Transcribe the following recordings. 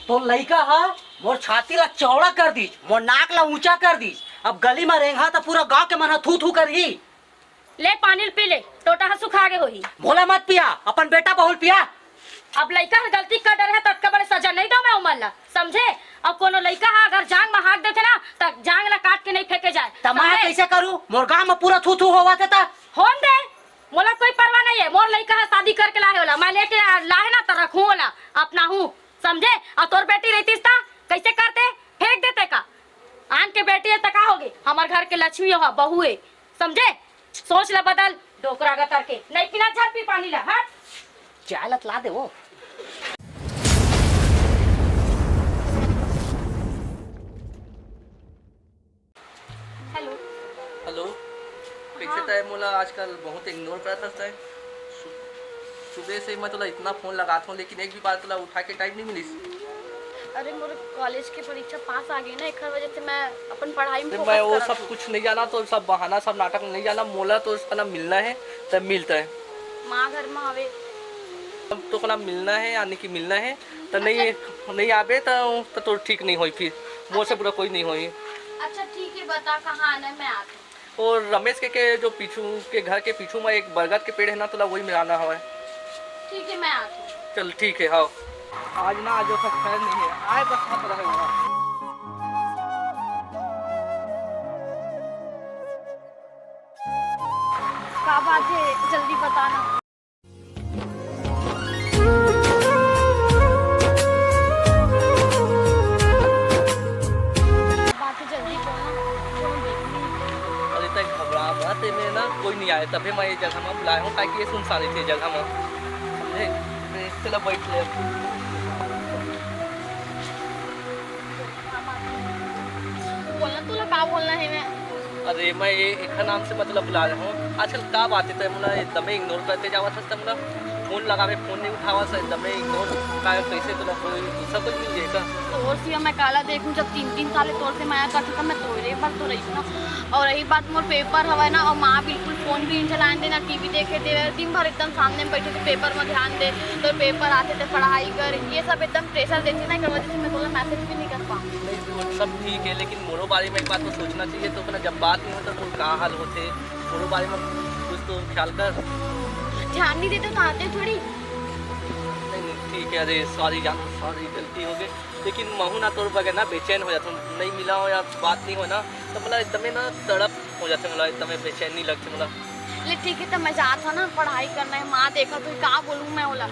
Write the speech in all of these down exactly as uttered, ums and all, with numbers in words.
तोर लइका ह मोर छाती ला चौड़ा कर दीस, मोर नाक ला ऊंचा कर दीस। अब गली म रेंगहा त पूरा गांव के मन ह थू थू करही। ले पानी ल पी ले, टोटा ह सुखा गे होही। मोला मत पिया, अपन बेटा बहू ल पिया। अब लइका हर गलती कर डरे हे, ततका बड़े सजा नहीं दो मैं उमन ला, समझे? अब कोनो लइका ह अगर जांग म हाथ देथे ना, त जांग ला काट के नहीं फेंके जाए, त मैं समझे? कइसे करूं? मोर गांव म पूरा थू थू होवत हे त। होन दे, मोला कोई परवाह नहीं है। मोर लइका ह शादी करके लाहे ओला, मैं लेके आ-, लाहे ना त रखूं ओला, अपना हूं, समझे? अउ तोर बेटी रहितिस त कइसे करते? फेंक देते का? आन के बेटी है त का होगे? हमर घर के लक्ष्मी हो, बहू है, समझे? सोच ला बदल, डोकरा गतर के। नहीं पीना, झट पी पानी ला, हट। चाय लतला दे वो। हेलो। हेलो। कइसे हाँ। तय मोला आजकल बहुत इग्नोर करत हस तय। सु-, सुबह से मैं तोला इतना फोन लगात हूँ, लेकिन एक भी बार तोला उठा के टाइम नहीं मिलिस। अरे, मोर कॉलेज के परीक्षा पास आ गई ना, एकर वजह से मैं अपन पढ़ाई में अरे, फोकस मैं वो करत सब हूँ। कुछ नहीं जाना, तो सब बहाना, सब नाटक नहीं जाना। मोला तो उसका ना मिलना है, तब मिलता है। माँ घर में आवे। अब तो ना मिलना है, यानी कि मिलना है, तो नहीं, अच्छा। नहीं आबे तो, तो, तो ठीक नहीं होई फिर। मोर से अच्छा। बुरा कोई नहीं होई। अच्छा, ठीक है, बता कहाँ आना है, मैं आती हूँ। और रमेश के, के जो पीछू के घर के पीछू में एक बरगद के पेड़ है ना, तोला वही मिलाना हवे। ठीक है, मैं आती हूँ। चल ठीक है, हाँ। आज ना, आज उसका खैर नहीं है, आए बस मत रहे वहाँ। का बात है, जल्दी बताना। बाकी जल्दी बोलना, कोनो देख ली। अरे, तै घबरा मत, एमे ना कोई नहीं आए, तभे मैं ये जगह में बुलाए हूँ, ताकि ये सुनसान रहिथे ये जगह में, समझे? चला, बैठ ले। बोलना, तोला का बोलना है मैं? अरे, मैं ये एखर नाम से मतलब बुला रहे हूँ। आजकल का बात है, तै मोला एकदमे इग्नोर करते जावत हस, तै मोला फोन लगावे, फोन नहीं उठावत हस, एकदमे इग्नोर। का, कैसे तोला कोई दूसरा कोई मिल जाए का? तोर सिवा मैं काला देखूं, जब तीन तीन साल तोर से माया करथों, तब मैं तोरे बर तो रहिस ना। और रही बात मोर पेपर हवय ना, और माँ बिल्कुल फोन भी नहीं चलाने दे, ना टीवी देखे दे, दिन भर एकदम सामने में बैठे थे, पेपर में ध्यान दे, तो पेपर आथे ते पढ़ाई कर, ये सब एकदम प्रेशर देथे ना, एकर वजह से मैं तोला मैसेज भी नहीं कर पाऊँ। नहीं, वो सब ठीक है, लेकिन मोरो बारे में एक बार तो सोचना चाहिए। तो अपना जब बात नहीं होता तो का हाल होते, मोरो बारे में कुछ तो ख्याल कर। ध्यान नहीं देते तो आते थोड़ी। नहीं, नहीं, ठीक है, अरे सॉरी जान, सॉरी, गलती हो गई। लेकिन महू ना तोर बगैर ना बेचैन हो जाता हूँ, नहीं मिला हो या बात नहीं हो ना, तो मतलब एकदम ही ना तड़प हो जाते, मतलब एकदम ही बेचैनी लगती, मतलब। ले ठीक है, तो मैं जात हूँ ना, पढ़ाई करना है, माँ देखा तो का बोलूँ मैं ओला।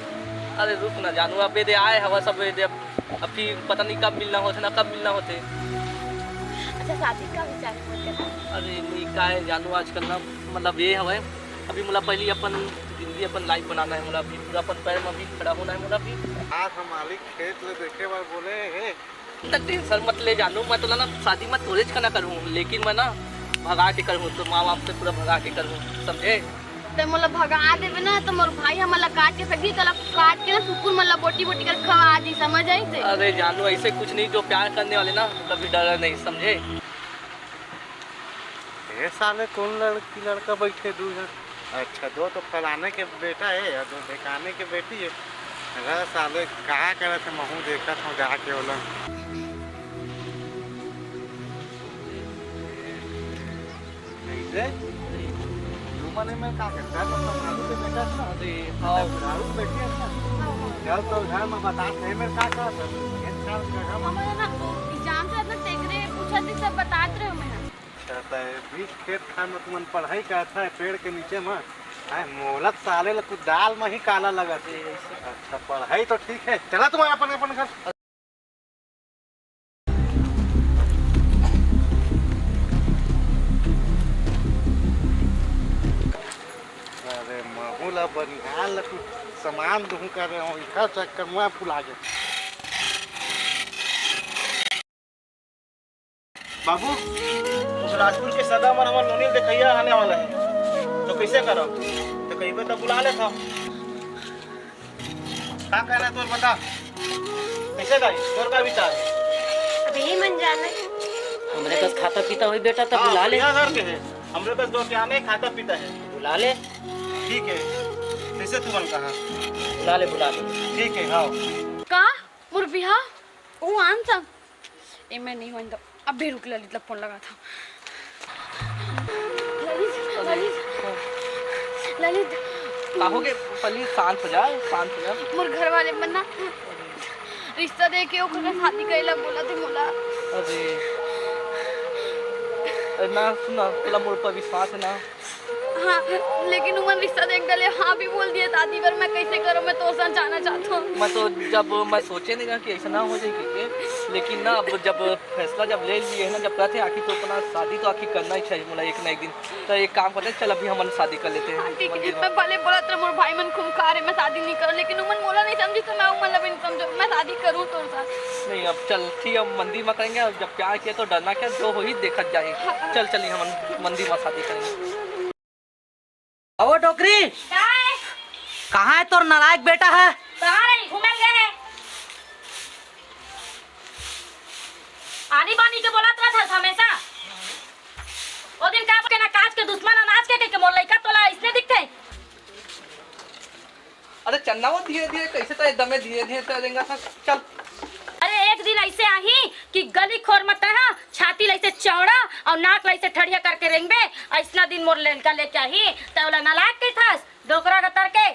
अरे रुक ना जानू, अब ये दे आए हवा सब, ये दे अब, अब फिर पता नहीं कब मिलना होते ना, कब मिलना होते। अच्छा, शादी का विचार है मोर तेरा? अरे नहीं, का है जानू, आजकल ना मतलब ये हवा है, अभी मोला पहली अपन जिंदगी, अपन लाइफ बनाना है मोला, अभी पूरा अपन पैर में अभी खड़ा होना है मोला अभी। आज हम मालिक खेत ले देखे बर बोले हे। त टेंशन मत ले जानू, मैं तोला ना शादी में तोरेच कना करूँ, लेकिन मैं ना भगा के करूँ, तो माँ बाप से पूरा भगा के करूँ, समझे? ते मोला भगा देबे ना, तो मोर भाई हमन ला काट के फेंक दी, तोला काट के ना कुकुर मन ला बोटी बोटी कर खवा दी, समझ आई ते? अरे जानू, ऐसे कुछ नहीं, जो प्यार करने वाले ना कभी डरा नहीं, समझे? ए साले, कौन लड़की लड़का बैठे दू झन? अच्छा, दो तो फलाने के बेटा है और दो ढेकाने के बेटी है। अरे साले, का करत है, महू देखत हूँ जाके ओला। कैसे? तू मने में का करता है? मतलब, भाभी के बेटा है ना? अरे, हाँ। बुढ़ाऊ के बेटी है ना? चल, तो घर में बता, सही में का करत है? ये साल का हम हमारे ना, वो एग्जाम से अपना तेकरे पूछा थी, सब बतात रहे हो मैं। अच्छा, त बीच खेत खार में तुमन पढ़ाई करत है, पेड़ के नीचे में। आय, मोला त साले ल कुछ दाल में ही काला लगत है। अच्छा, पढ़ाई तो ठीक है, चला तुम अपन, अपन घर। अरे, महू ला बनिहार ला कुछ सामान दूहूं करे हों, इखर चक्कर में भुला गे। बाबू, उस राजपुर के सगा मन हमर नोनी ल देखइया आने वाला है, तो कैसे करब? तो कहिबे तो बुला लेथव। का कहना तोर, बता, कैसे दाई, तोर का विचार? अब यही मन जाना है। हमरे पास खाता पीता होई बेटा, तब हाँ, बुला ले। बढ़िया घर के है, हमरे पास दो क्या नहीं, खाता पीता है। बुला ले। ठीक है, कैसे तुमन कहा? बुला ले, बुला ले। ठीक है, हाँ। का? मोर बिहाव? वो आन सा। ए, मैं नहीं होन दो। अभी रुक, ललित ला फोन लगाथंव। ललित, ललित, ललित। का होगे? पहली शांत हो जा, शांत हो जा। मोर घर वाले मन ना रिश्ता देख के ओकर शादी करे ला बोलत हे मोला। अरे। अरे ना, सुन ना, तोला मोर पर विश्वास हे ना? हाँ, लेकिन उमन रिश्ता देख डरे, हाँ भी बोल दिए शादी बर। मैं कैसे करूँ? मैं तोर संग जाना चाहत हूँ। मैं तो जब मैं सोचे नहीं ना कि ऐसा ना हो जाए, क्योंकि लेकिन ना, अब जब फैसला जब ले लिए है ना, जब कहते हैं आखिर तो अपना शादी तो आखिर करना ही चाहिए मोला एक ना एक दिन। तो एक काम करते हैं, चल अभी हमन शादी कर लेते हैं। हाँ, ठीक है। मंदिर में। मैं भले बोलत रहे, मोर भाई मन खूंखार हे, मैं शादी नहीं करूँ, लेकिन उमन मोला नहीं समझी तो मैं उमन ला भी नहीं समझो, मैं शादी करूँ तोर साथ। नहीं, अब चल ठीक है, मंदिर में करेंगे। अब जब प्यार किया तो डरना क्या, जो होही देखत जाही। हाँ। चल चली हमन मंदिर में शादी करेंगे। अवो डोकरी, काय? कहाँ है तोर नालायक बेटा है? कहाँ रही? घूमे गए हैं। आनी बानी के बोलत रहत हस हमेशा। ओ दिन का के ना काज के दुश्मन अनाज के, के, के मोर लइका तोला इसने दिखते। अरे चन्ना, वो धीरे धीरे कैसे तो एकदमे धीरे धीरे तो रेंगा था। चल। अरे एक दिन ऐसे आही कि गली खोर में तैं हा छाती ला ऐसे चौड़ा और नाक ला ऐसे ठड़िया करके रेंगबे। ऐसना दिन मोर लइका लेके आही, तैं ओला नालायक कहिथस, डोकरा गतर के।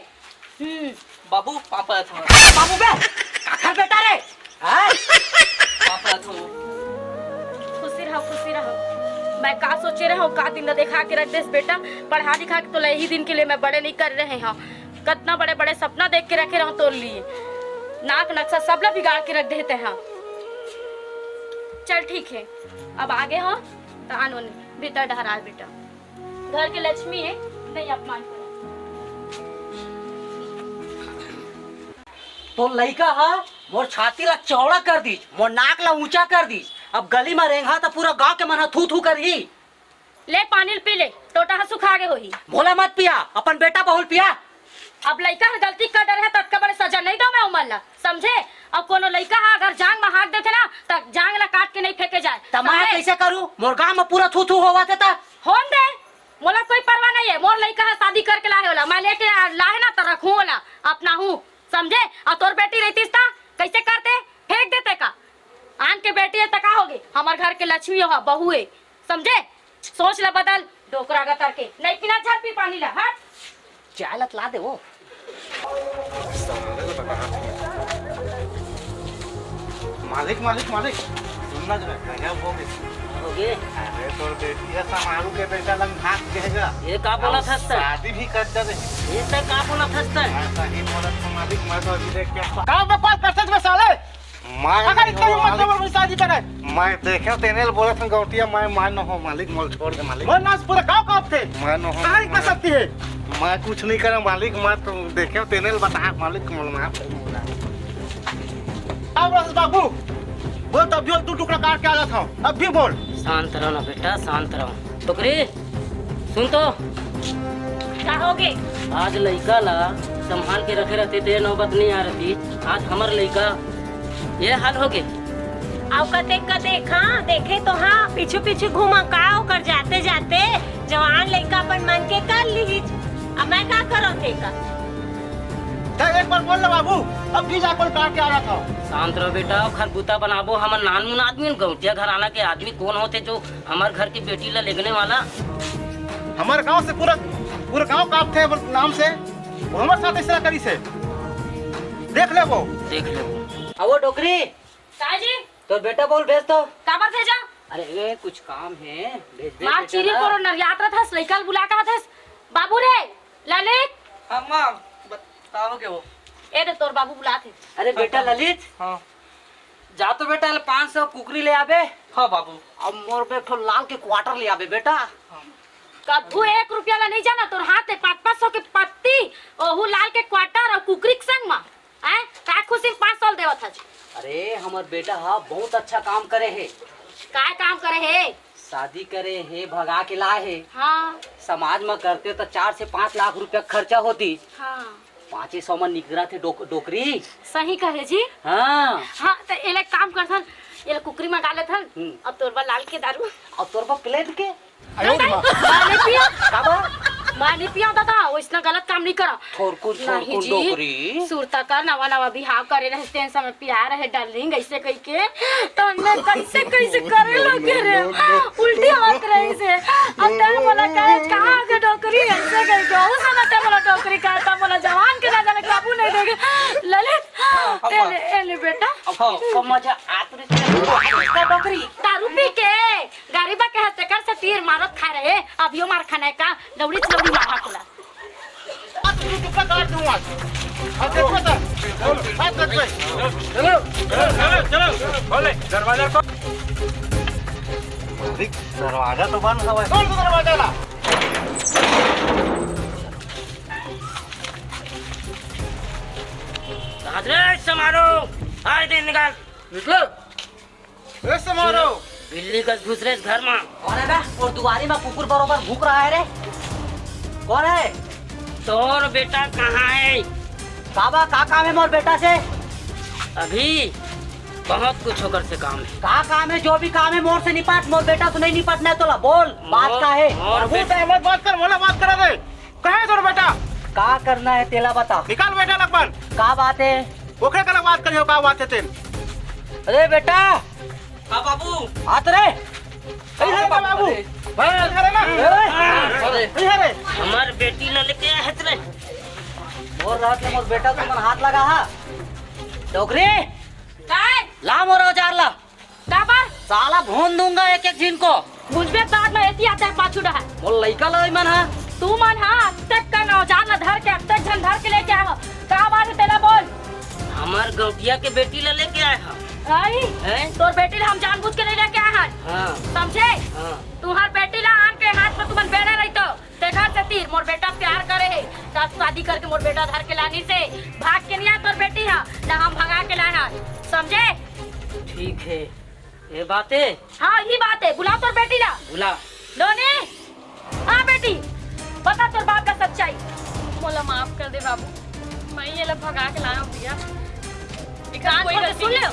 हम्म। बाबू, पाँव परत हँव। बाबू बे, काखर बेटा रे? हैं? पाँव परत हँव। खुशी रहो, खुशी रहो। मैं का सोचे रहूँ, का दिन ला देखा के रख देस बेटा, पढ़ा लिखा के तोला यही दिन के लिए मैं बड़े नहीं कर रहे हँव। कतना बड़े बड़े सपना देख के रखे रहूँ तोर लिए, नाक नक्शा सब ला बिगाड़ के रख देते हैं। चल ठीक है, अब आगे हो तो आन ओन भीतर डहराए बेटा। घर के लक्ष्मी है, नहीं अपमान करो। तोर लइका हा मोर छाती ला चौड़ा कर दीस, मोर नाक ला ऊंचा कर दीस। अब गली में रेंगहा त पूरा गांव के मन हा थू थू करही। ले पानी ल पी ले, टोटा हा सुखा गे होही। मोला मत पिया, अपन बेटा बहू ल पिया। अब लइका हर गलती कर डरे है, ततका बड़े सजा नहीं दो मैं उमन ला, समझे? अब कोनो लइका हा अगर जांग में हाथ देथे ना, त जांग ला काट के नहीं फेंके जाए, त मैं समझे? कैसे करूं? मोर गांव में पूरा थू थू होवत हे त। होन दे, मोला कोई परवाह नहीं है। मोर लइका हा शादी करके लाहे ओला, मैं लेके आ-, लाहे ना त रखूं ओला, अपना हूँ, समझे? और तोर बेटी रहतीस त कैसे करते? फेंक देते का? आन के बेटी है त का होगे? हमर घर के लक्ष्मी हो, बहू है, समझे? सोच ला बदल, डोकरा गतर के। नहीं पीना, झट पी पानी ला, हट। चाय लत ला दे वो। मालिक, मालिक, मालिक, सुन ना जरा, गजब हो गई। हो गए? अरे तोर बेटिया समारू के बेटा लंग भाग गएगा। ये का बोला अब था तै? शादी भी कर दे। ये तै का बोला था तै? मैं सही बोलत हूँ मालिक, मैं तो अभी देख के का बकवास करते तुम्हें साले? मैं अगर इतना हिम्मत मालिक, तो मेरी शादी करे। मैं देखे तेने बोलत हूँ गौटिया, मैं, मैं न हो मालिक, मोल छोड़ दे मालिक। मोर नाम से पूरा गांव कांपथे। मैं न हो कहाँ इतना मालिक। शक्ति है? मैं कुछ नहीं करा मालिक, मैं तो देखे तेने बता मालिक, मोल माफ कर मोला। अब बस बाबू, बोल तब भी दो टुकड़ा काट के आ जाता हूँ, अब भी बोल। शांत रहो ना बेटा, शांत रहो। टोकरी, सुन तो। का होगे? आज लइका ला संभाल के रखे रहते ते नौबत नहीं आ रहती। आज हमर लइका ये हाल होगे। अउ कतेक का देख, हाँ, देखे तो हाँ, पीछू पीछू घूमा का ओकर जाते जाते जवान लइका अपन मन के कर लीज। अब मैं का करों तेका? तै एक बार बोल ले बाबू, अब भी जा कोई काट के आ रहा था। शांत रहो बेटा, खरबूता बनाबो, हमर नानमुन आदमी, गौटिया घराना के आदमी कौन होते जो हमर घर की बेटी ला लेगने वाला। हमर गांव से पूरा, पूरा गांव कांपथे नाम से, वो हमर साथ ऐसा करिस हे। देख ले वो। देख ले वो। अब वो डोकरी, का जी? तोर बेटा बहू ल भेज तो। काबर भेजा? अरे ए, कुछ काम है, भेज दे मार बेटा चीरी ला। करो नरियात रहत हस, लइका ल बुला कहत हस। बाबू रे, ललित। हाँ माँ, बताओ के वो। ए दे तोर बाबू बुलात हे। अरे बेटा ललित। हाँ। जा तो बेटा, ले पाँच सौ कुकरी ले आबे। हाँ बाबू। अब मोर बर एक ठो लाल के क्वार्टर ले आबे बेटा। हाँ। कभू एक रुपया ला नहीं जाना, तोर हाथ ले पाँच पाँच सौ के पत्ती, ओहू लाल के क्वार्टर और कुकरी के संग मा। हैं? का खुशी में पाँच सौ देवत हस? अरे, हमर बेटा हा बहुत अच्छा काम करे हे। काय काम करे हे? शादी करे हे, भगा के लाए हे। हाँ। समाज में करते तो चार से पाँच लाख रुपया खर्चा होती। हाँ। पाँचे सौ में निकरा थे डोक-, डोकरी। सही कहे जी। हाँ। हाँ, तो एला काम करथन, एला कुकरी मंगा लेथन। हम्म। अब तोर बर लाल के दारू। अब तोर बर प्लेट के। आयो रे माँ। नहीं पिया। काबर? मैं नहीं पिया दादा, वैसना गलत काम नहीं करा। थोरकुन, नहीं थोरकुन जी, डोकरी। सुरता का नवा नवा बिहाव करे रहे, तेन समय पिया रहे डार्लिंग, ऐसे कह के तो हमने कैसे कैसे करे लगे रे, उल्टी होत रही से। अब तब बोला करे कहाँ के डोकरी ऐसे कह के, उस समय तब बोला डोकरी का, तब बोला जवान के ना जाने काबू नहीं देगे। ललित, एले, एले बेटा। अब हमको मजा आत रही से। का डोकरी? दारू पी के गरीबा के हाथ तेकर से तीर मारत खा रहे, अभियो मार खाना है का? दौड़ी से दौड़ी मार हाथ ला। आज तू चुप्पा काट दूंगा। आज देखो तो। आज देख भाई। चलो, चलो, चलो, खोले दरवाजा को। अरे, दरवाजा तो बंद हवा। खोल दो दरवाजा ला। कहाँ रे समारो? आए दिन निकाल। निकलो। ए समारो। बिल्ली कस घुस रे घर में। अरे बे, और दुआरी में कुकुर बरोबर भूक रहा है रे। कौन है? तोर बेटा कहाँ है? काबा, का काम है मोर बेटा से? अभी बहुत कुछ होकर से काम है। का काम है? जो भी काम है मोर से निपट, मोर बेटा से नहीं निपटना है तोला। बोल, बात मोर, का है? मोर अब बेटा। तू मत बात कर, मोला बात करा दे। कहाँ है तोर बेटा? का करना है तेला बता। निकाल बेटा लकबन। का बात है? ओकरे करा बात करियो, का बात है तेन? अरे बेटा। हाँ बाबू। हाथ रे। कहीं है बाबू? अरे। अरे ना। अरे। अरे। कहीं है रे? हमार बेटी ला लेके आए हत रे। मोर रात में मोर बेटा तुमन हाथ लगा हा। डोकरी। काय? ला मोर औजार ला। काबर? साला भून दूंगा एक एक झिन को। बुझबे बाद में एती आता है पाछू डहर। मोर लइका ला मन हा। तू मन हा, अत्तेक कन औजार ला धर के, अत्तेक झन धर के लेके आए हो। का बात है तेला बोल। हमार गौटिया के बेटी ला लेके आए हा। आई? हैं? तोर बेटी ला हम जानबूझ के नहीं लेके आए हन। हाँ। समझे? हाँ। तुहार बेटी ला आन के हाथ में तुमन बेड़े रही तो। तेखर सेती मोर बेटा प्यार करे हे, त शादी करके मोर बेटा धर के लानी से भाग के नहीं आए तोर बेटी हा, ना हम भगा के लाए हन, समझे? ठीक है, ये बात है। हाँ, यही बात है, बुलाओ तोर बेटी ला। बुला। डोनी, हाँ बेटी, बता तोर बाप का सच्चाई। मोला माफ कर दे बाबू, मैं ये ला भगा के लाया हूँ भैया। कान खोल के सुन ले,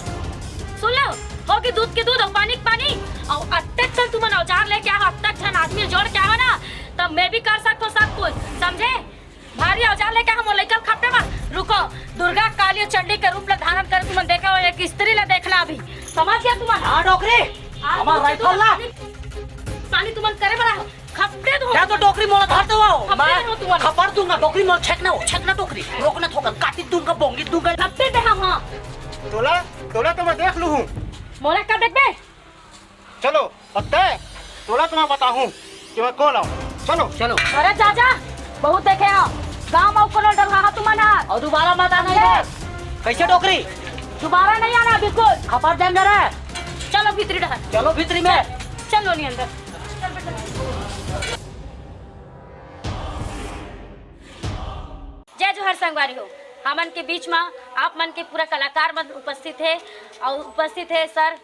सुन ले, हो कि दूध के दूध और पानी के पानी। और अत्तेक कन तुमन औजार लेके आए हो, अत्तेक झन आदमी जोड़ के आए हो ना, तब मैं भी कर सकथों सब कुछ, समझे? भारी औजार लेके आए हो, मोर लइका ल खपटे मत। रुको, दुर्गा काली और चंडी के रूप ला धारण करे तुमन देखे हो, एक स्त्री ला देखना अभी, समझ गया तुमन? हाँ डोकरी, हाँ, हमार दूध के rifle दूध ला। पानी, पानी तुमन करे बर आए हो। खपटे दो। या तो डोकरी मोला धर दो, खपटे मैं दो तुमन। खपड़ दूंगा, डोकरी मोला छेकना हो, छेकना डोकरी, रोकना थोकन, काटी दूंगा, बोंगी दूंगा। खपटे दे हम, हाँ। तोला, तोला तो मैं देख लूँ हूँ। मोला का देखबे? चलो, पत्ते, तोला तो मैं बताहूँ कि मैं कौन हूँ। चलो। चलो। अरे जा, जा, बहुत देखे हो, गाँव में कोनो डलहा तुमन हा। और दोबारा मत आना इधर। कैसे डोकरी? दोबारा नहीं आना बिल्कुल। खपड़ देंगे रे। चलो भीतरी डहर। चलो भीतरी में। चलो नहीं अंदर। जय जोहार संगवारी हो, हमन के बीच मा आप मन के पूरा कलाकार मन उपस्थित हे और उपस्थित हे सर,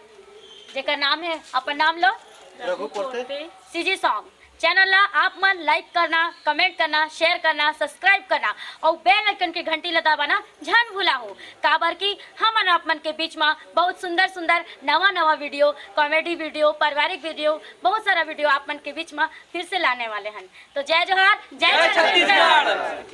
जेकर नाम हे, अपन नाम लो। Raghu Porte. CG song channel ला आप मन like करना, comment करना, share करना, subscribe करना और bell icon के घंटी ला दबाना झन भुलाहू, काबर कि हमन आप मन के बीच मा बहुत सुंदर सुंदर नवा नवा video, comedy video, पारिवारिक video, बहुत सारा video आप मन के बीच मा फिर से लाने वाले हन। तो जय जोहार, जय जय छत्तीसगढ़। छत्तीसगढ़।